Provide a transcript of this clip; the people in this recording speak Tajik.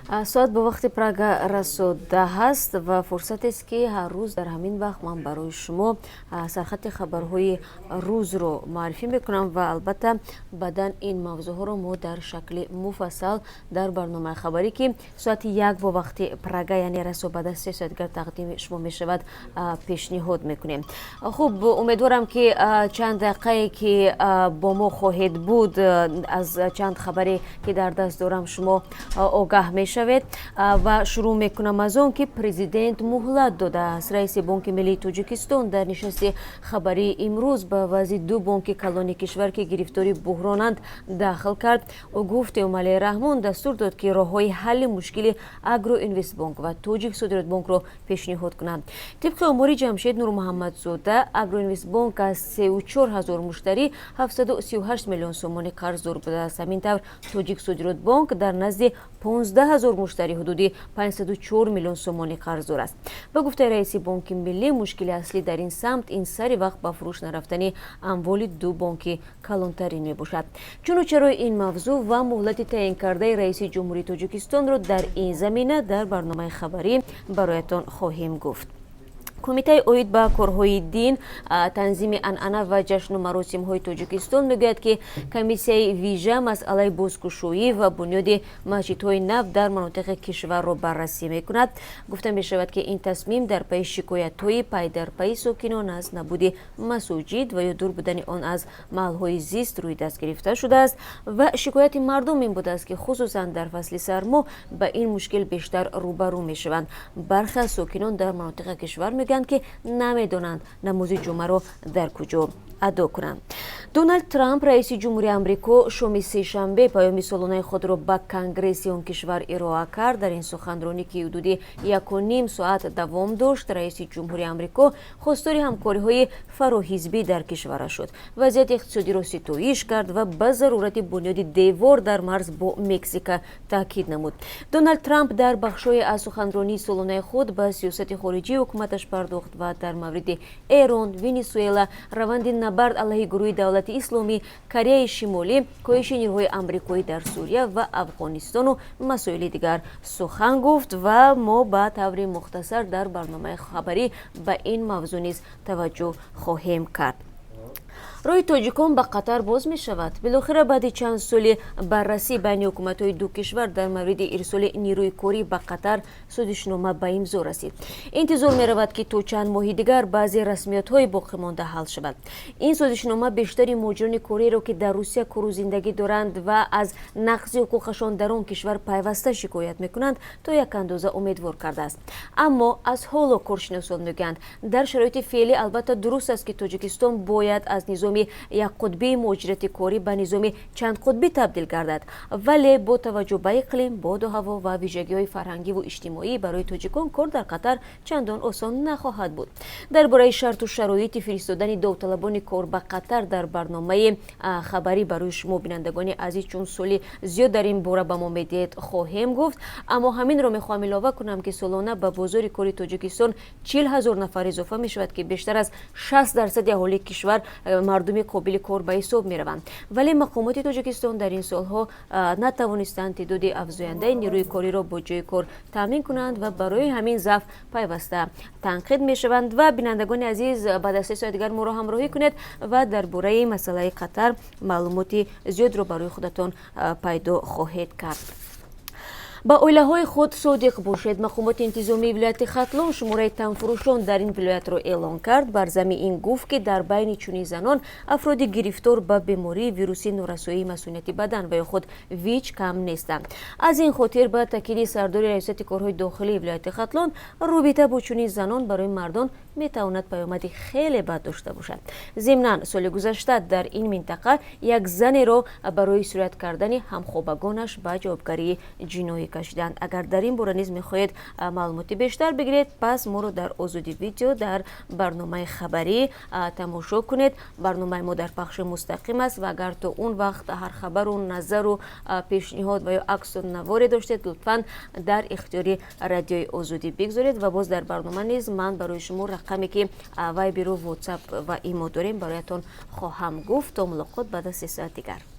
Соат бо вақти Прага расо 10 аст ва фурсатест, ки ҳар рӯз дар ҳамин вақт ман барои шумо сархати хабарҳои рӯзро муаррифӣ мекунам ва албатта баъдан ин мавзӯъҳоро мо дар шакли муфассал дар барномаи хабарӣ, ки соати 1 бо вақти Прага, яъне расо баъд аз 3 соат дигар тақдими шумо мешавад, пешниҳод мекунем. Хуб, умедворам, ки чанд дақиқае, ки бо мо хоҳед буд, аз чанд хабаре, ки дар даст дорам, шумо огаҳ мешавед. Ва шурӯъ мекунам аз он, ки президент муҳлат додааст. Раиси Бонки миллии Тоҷикистон дар нишасти хабарии имрӯз ба вазъи ду бонки калони кишвар, ки гирифтори буҳронанд, дахл кард. Ӯ гуфт, Эмомалӣ Раҳмон дастур дод, ки роҳҳои ҳалли мушкили Агроинвестбонк ва Тоҷик Содиротбонкро пешниҳод кунанд. Тибқи омори Ҷамшед Нурмуҳаммадзода, Агроинвестбонк аз 34 000 муштарӣ 738 миллион сомонӣ қарздор будааст. Ҳамин тавр, Тоҷик Содиротбонк дар назди 15 000 муштарӣ ҳудуди 504 миллион сомонӣ қарздор аст. Ба гуфтаи раиси Бонки миллӣ, мушкили аслӣ дар ин самт ин сари вақт ба фурӯш нарафтани амволи ду бонки калонтарин мебошад. Чуну чарои ин мавзӯъ ва муҳлати таъинкардаи раиси Ҷумҳурии Тоҷикистонро дар ин замина дар барномаи хабарӣ бароятон хоҳем гуфт. Кумитаи оид ба корҳои дин, танзими анъана ва ҷашну маросимҳои Тоҷикистон мегӯяд, ки комиссияи вижа масъалаи бозкушоӣ ва бунёди масҷидҳои нав дар манотиқи кишварро баррасӣ мекунад. Гуфта мешавад, ки ин тасмим дар пайи шикоятҳои пайдарпайи сокинон аз набуди масоҷид ва ё дур будани он аз маҳалҳои зист рӯи даст гирифта шудааст ва шикояти мардум ин будааст, ки хусусан дар фасли сармо ба ин мушкил бештар рӯбарӯ мешаванд. Бархе аз сокинон дар манотиқи кишвар мегӯянд, ки намедонанд намози ҷумъаро дар куҷо адо кунанд. Доналд Трамп, раиси ҷумҳури Амрико, шоми сешанбе паёми солонаи худро ба Конгресси он кишвар ироа кард. Дар ин суханронӣ, ки ҳудуди 1,5 соат давом дошт, раиси ҷумҳури Амрико хостори ҳамкориҳои фароҳизбӣ дар кишвараш шуд, вазъияти иқтисодиро ситоиш кард ва ба зарурати бунёди девор дар марз бо Мексика таъкид намуд. Доналд Трамп дар бахшҳое аз суханронии солонаи худ ба сиёсати хориҷии ҳукуматаш пардохт ва дар мавриди Эрон, Венесуэла, раванди набард алайҳи гурӯҳи Давлати Исломӣ, Кореяи Шимолӣ, коҳиши нирӯҳои амрикоӣ дар Сурия ва Афғонистону масоили дигар сухан гуфт. Ва мо ба таври мухтасар дар барномаи хабарӣ ба ин мавзӯъ низ таваҷҷӯҳ хоҳем кард. Роҳи тоҷикон ба Қатар боз мешавад. Билохира баъди чанд соли баррасӣ байни ҳукуматҳои ду кишвар дар мавриди ирсоли нирӯи корӣ ба Қатар созишнома ба имзо расид. Интизор меравад, ки то чанд моҳи дигар баъзе расмиётҳои боқимонда ҳал шавад. Ин созишнома бештари муҳоҷирони кориеро, ки дар Русия кору зиндагӣ доранд ва аз нақзи ҳуқуқашон дар он кишвар пайваста шикоят мекунанд, то як андоза умедвор кардааст. Аммо аз ҳоло коршиносон мегӯянд, дар шароити феълӣ албатта дуруст аст, ки Тоҷикистон бояд аз низоми якқутбии муҳоҷирати корӣ ба низоми чандқутбӣ табдил гардад, вале бо таваҷҷӯҳ ба иқлим, боду ҳаво ва вижагиҳои фарҳангиву иҷтимоӣ барои тоҷикон кор дар Қатар чандон осон нахоҳад буд. Дар бораи шарту шароити фиристодани довталабони кор ба Қатар дар барномаи хабарӣ барои шумо, бинандагони азиз, чун суоли зиёд дар ин бора ба мо медиҳед, хоҳем гуфт. Аммо ҳаминро мехоҳам илова кунам, ки солона ба бозори кори Тоҷикистон 40 000 нафар изофа мешавад, ки бештар аз 60% аҳолии кишвар мардуми қобили кор ба ҳисоб мераванд. Вале мақомоти Тоҷикистон дар ин солҳо натавонистанд теъдоди афзояндаи нирӯи кориро бо ҷои кор таъмин кунанд ва барои ҳамин заъф пайваста танқид мешаванд. Ва бинандагони азиз, баъд аз 3 соат дигар моро ҳамроҳӣ кунед ва дар бораи масъалаи Қатар маълумоти зиёдро барои худатон пайдо хоҳед кард. Ба оилаҳои худ содиқ бошед. Мақомоти интизомии вилояти Хатлон шумораи танфурӯшон дар ин вилоятро эълон кард. Бар замми ин гуфт, ки дар байни чунин занон афроди гирифтор ба бемории вирусии норасоии масунияти бадан ва ё худ ВИЧ кам нестанд. Аз ин хотир, ба таъкиди сардори Раёсати корҳои дохилии вилояти Хатлон, робита бо чунин занон барои мардон метавонад паёмади хеле бад дошта бошад. Зимнан, соли гузашта дар ин минтақа як занеро барои сироят кардани ҳамхобагонаш ба ҷавобгарии ҷиноӣ кашиданд. Агар дар ин бора низ мехоҳед маълумоти бештар бигиред, пас моро дар Озоди Видео дар барномаи хабарӣ тамошо кунед. Барномаи мо дар пахши мустақим аст ва агар то он вақт ҳар хабару назару пешниҳод ва ё аксу наворе доштед, лутфан дар ихтиёри Радиои Озодӣ бигзоред. Ва боз дар барнома низ ман барои шумо рақаме, ки Вайберу, Ватсап ва Имо дорем, бароятон хоҳам гуфт. То мулоқот баъд аз 3 соат дигар.